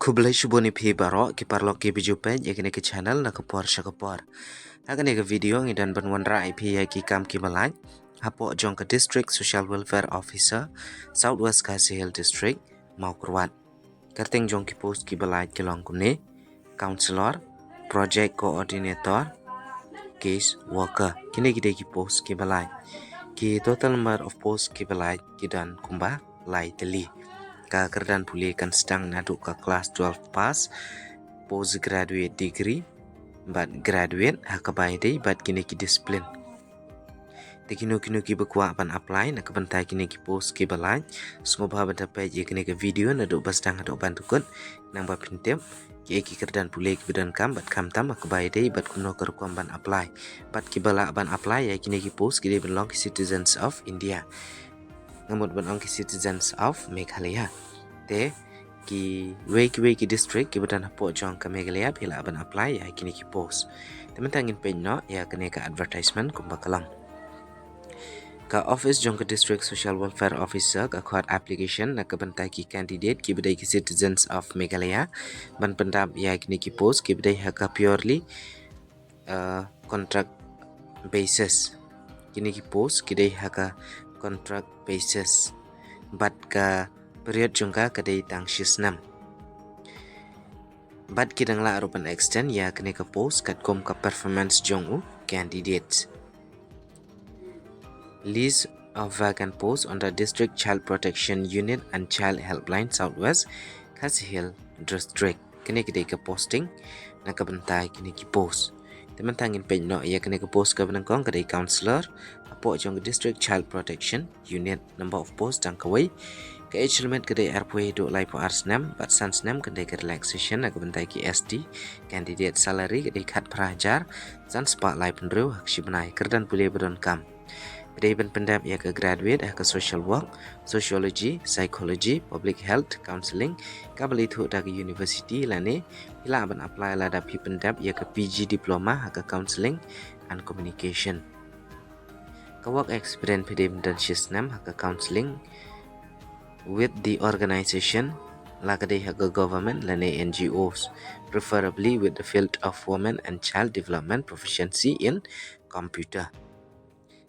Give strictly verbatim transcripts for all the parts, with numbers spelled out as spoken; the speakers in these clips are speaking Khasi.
Khublei shibun ïa phi baroh ki paralok ki ba ju peit ïa kane ka channel na ka por sha ka por. Ha kane ka video ngi don ban wanrah ïa phi ïa ki kam ki ba lait hapoh jong ka District Social Welfare Officer, South West Khasi Hills District, Mawkyrwat. Kyrteng jong ki post ki ba lait ki long kumne: Counsellor, Project Coordinator, Case Worker. Kine ki dei ki post ki ba lait. Ki total number of post ki ba lait ki don kumba lai tylli. Ka kyrdan pule kan sdang naduh ka class twelve pass, postgraduate degree, bad graduate ha kaba ïadei bad kine ki discipline. Te kino kino ki ba kwah ban apply na ka bynta kine ki post ki ba lait, sngewbha ban da peit ïa kane ka video naduh ba sdang haduh ban da kut, nangba phin tip kiei ki kyrdan pule ki ba donkam bad khamtam ha kaba ïadei bad kumno ka rukom ban apply. Bad ki ba lah ban apply ïa kine ki post ki dei ban long ki citizens of India. Nga mut ban ong ki citizens of Meghalaya. Te kiwei kiwei ki district ki ba don hapoh jong ka Meghalaya phi lah ban apply ïa kine ki post. Te mynta ngin peit noh ïa kane ka advertisement kumba ka long. Ka office jong ka District Social Welfare Officer ka khot application na ka bynta ki candidate ki ba dei ki citizens of Meghalaya ban pyndap ïa kine ki post ki ba dei ha ka purely uh, contract basis. Kine ki post ki dei ha ka contract basis. Bad ka period jong ka ka dei tang shi snem. Bad ki dang lah ruh ban extend ïa kane ka post katkum ka performance jong u candidate. List of vacant posts under District Child Protection Unit and Child Helpline, South West Khasi Hills District. Kine ki dei ka posting na ka bynta kine ki post. Te mynta ngin peit noh ïa kane ka post kaba nyngkong ka dei counsellor hapoh jong ka District Child Protection Unit. Number of post dang kawei. Ka age limit ka dei arphew haduh laiphew ar snem, bad san snem ka dei ka relaxation na ka bynta ki S T candidate. Salary ka dei khatphra hajar san spah laiphew hynriew ha ka shi bnai. Kyrdan pule ba donkam: Phi dei ban pyndap ïa ka graduate ha ka social work, sociology, psychology, public health, counselling, kaba la ithuh da ka university, lane phi lah ban apply lada phi pyndap ïa ka P G diploma ha ka counselling and communication. Ka work experience phi dei ban don shi snem ha ka counselling with the organization, la ka dei ha ka government lane N G Os, preferably with the field of women and child development, proficiency in computer.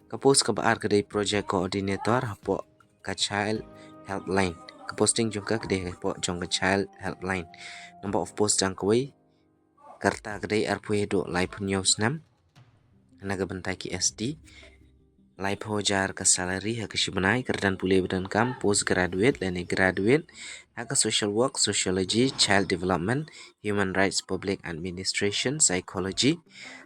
Ka post kaba ar ka dei project coordinator hapoh ka child helpline. Ka posting jong ka ka dei hapoh jong ka child helpline. Number of post dang kawei. Ka rta ka dei arphew haduh laiphew hynñiew snem. Na ka bynta ki S T. Laiphew hajar ka salary ha ka shi bnai. Kyrdan pule ba donkam: postgraduate lane graduate ha ka social work, sociology, child development, human rights, public administration, psychology,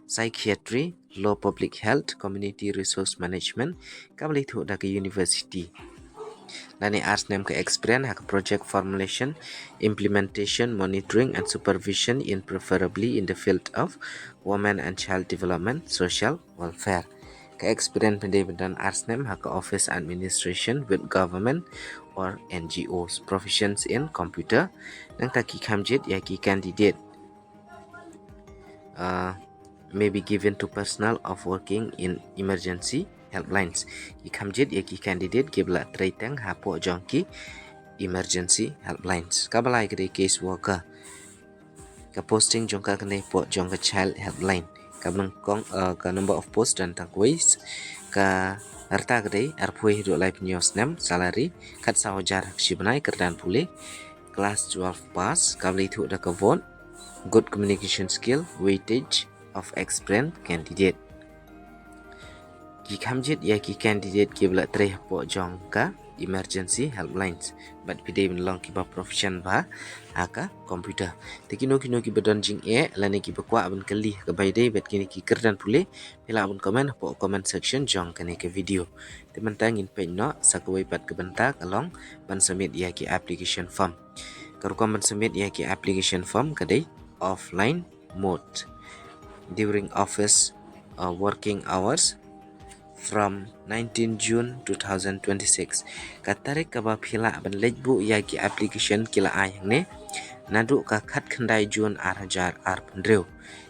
psychiatry, law, public health, community resource management, kaba la ithuh da ka university. Lane ar snem ka experience ha ka project formulation, implementation, monitoring and supervision in, preferably in the field of women and child development, social welfare. Ka experience phi dei ban don ar snem ha ka office administration with government or N G Os. Proficiency in computer. Nangta ki kham jied ïa ki candidate, uh, may be given to personnel of working in emergency helplines. Ki kham jied ïa ki candidate ki ba la trei teng hapoh jong ki emergency helplines. Kaba lai ka dei case worker. Ka posting jong ka ka dei hapoh jong ka child helpline. Kaba nyngkong, uh, ka number of post don tang kawei. Ka rta ka dei arphew haduh laiphew hynñiew snem, salary khatsaw hajar ha ka shi bnai. Kyrdan pule class twelve pass. Kaba la ithuh da ka vote, good communication skill, weightage of experience candidate. Ki kham jied ïa ki candidate ki ba la trei hapoh jong ka emergency helplines. Bad phi dei ban long ki ba proficient bha ha ka computer. Te kino kino ki ba don jingeh lane ki ba kwah ban kylli ha kaba ïadei bad kine ki kyrdan pule, phi lah ban comment hapoh comment section jong kane ka video. Te mynta ngin peit noh sa kawei pat ka bynta ka long ban submit ïa ki application form. Ka rukom ban submit ïa ki application form ka dei offline mode during office, uh, working hours from nineteen June two thousand twenty-six. Ka tarik kaba phi lah ban leit buh ïa ki application ki la ai hangne naduh ka khatkhyndai June ar hajar arphew hynriew.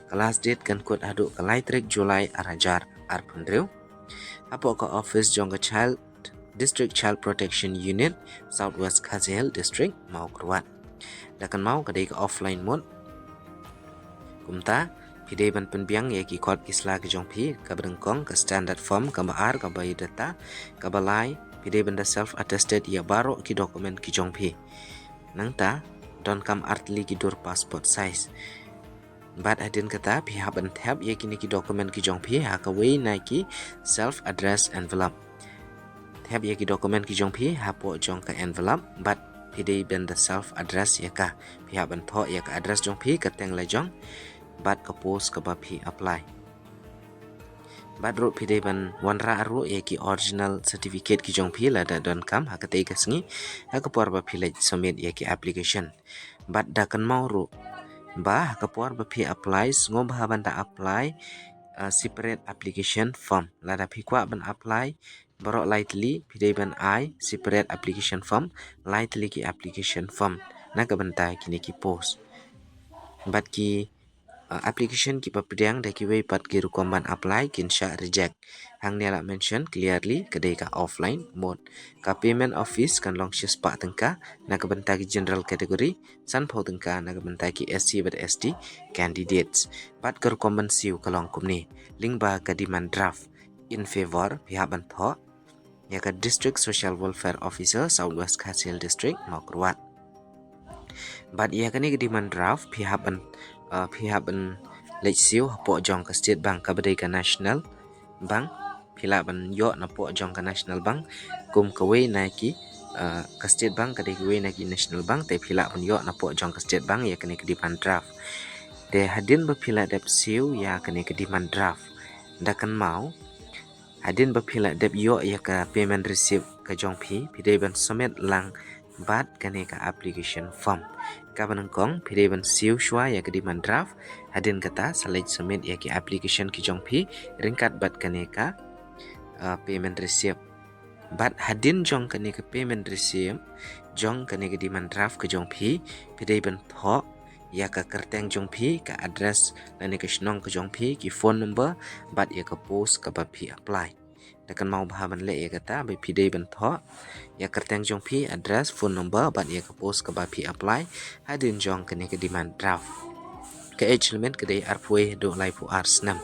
Ka last date kan kut haduh ka lai tarik July ar hajar arphew hynriew. Hapoh ka office jong ka Child, District Child Protection Unit, South West Khasi Hills District, Mawkyrwat. Da kynmaw ka dei ka offline mode. Kumta phi dei ban pynbiang ïa ki kot ki sla ki jong phi, kaba nyngkong ka standard form, kaba ar ka biodata, kaba lai phi dei ban da self attested ïa baroh ki document ki jong phi. Nangta donkam artylli ki dur passport size. Bad hadien kata phi hap ban thep ïa kine ki document ki jong phi ha kawei na ki self address envelope. Thep ïa ki document ki jong phi hapoh jong ka envelope bad phi dei ban da self address ïa ka. Phi hap ban thoh ïa ka address jong phi, ka kyrteng la jong bad ka post kaba phi apply. Bad ruh phi dei ban wanrah ruh ïa ki original certificate ki jong phi lada donkam ha katei ka sngi, ha ka por ba phi leit submit ïa ki application. Bad da kynmaw ruh ba ha ka por ba phi apply, sngewbha ban da apply, uh, separate application form. Lada phi kwah ban apply baroh lai tylli, phi dei ban ai separate application form, lai tylli ki application form na ka bynta kine ki post. Bad ki, uh, application kiba pdiang da kiwei pat ki rukom ban apply kin shah reject. Hangne la mention clearly ka dei ka offline mode. Ka payment of fees kan long shispah tyngka na ka bynta ki general category, sanphew tyngka na ka bynta ki S C bad S T candidates. Bad ka rukom ban siew ka long kumne: lyngba ka demand draft in favour, phi hap ban thoh ïa ka District Social Welfare Officer, South West Khasi Hills District, Mawkyrwat. Bad ïa kane ka demand draft phi hap ban, uh, phi hap ban leit siew hapoh jong ka State Bank, kaba dei ka National Bank. Phi lah ban ïoh napoh jong ka National Bank kum kawei na ki, uh, ka State Bank ka dei kawei na ki National Bank, te phi lah ban ïoh napoh jong ka State Bank ïa kane ka demand draft. Te hadien ba phi la dep siew ïa kane ka demand draft, da kynmaw hadien ba phi la dep ïoh ïa ka payment receipt ka jong phi, phi dei ban submit lang bad kane ka application form. Kaba nyngkong phi dei ban siew shuwa ïa ka demand draft, hadien kata sa leit submit ïa ki application ki jong phi ryngkat bad kane ka, uh, payment receipt. Bad hadien jong kane ka payment receipt jong kane ka demand draft ka jong phi, phi dei ban thoh ïa ka kyrteng jong phi, ka address lane ka shnong ka jong phi, ki phone number bad ïa ka post kaba phi apply. Da kynmaw bha ban leh ïa kata, ba phi dei ban thoh ïa kyrteng jong phi, address, phone number bad ïa ka post kaba phi apply hadien jong kane ka demand draft. Ka age limit ka dei arphew haduh laiphew ar snem.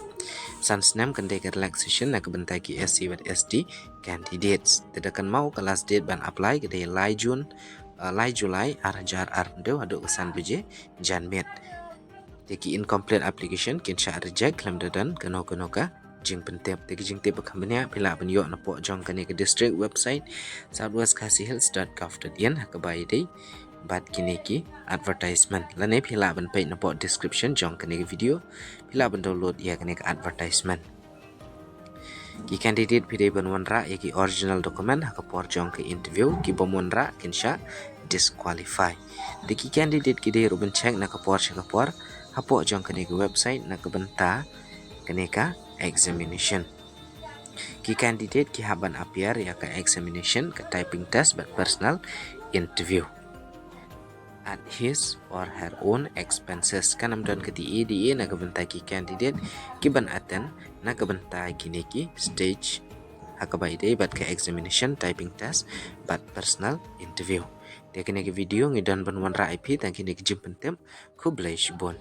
San snem kan dei ka relaxation na ka bynta ki S C bad S T candidates. Te da kynmaw ka last date ban apply ka dei lai June, uh, lai July ar hajar arphew haduh ka san baje janmiet. Te ki incomplete application kin shah reject khlem da don kano kano ka jingpyntip. Te ki jingtip ba kham bniah phi lah ban ïoh napoh jong kane ka district website, southwest khasi hills dot gov dot in, ha kaba ïadei bad kine ki advertisement. Lane phi lah ban peit napoh description jong kane ka video, phi lah ban download ïa kane ka advertisement. Ki candidate phi dei ban wanrah ïa ki original document ha ka por jong ka interview, ki bym wanrah kin shah disqualify. Te ki candidate ki dei ruh ban check na ka por sha ka por hapoh jong kane ka website na ka bynta kane ka examination. Ki candidate ki hap ban appear ïa ka examination, ka typing test bad personal interview at his or her own expenses. Kan ym don ka D A D A na ka bynta ki candidate ki ban attend na ka bynta kine ki stage ha kaba ïadei bad ka examination, typing test bad personal interview. Te kane ka video ngi don ban wanrah ïa phi tang kine ki jingpyntip. Khublei shibun.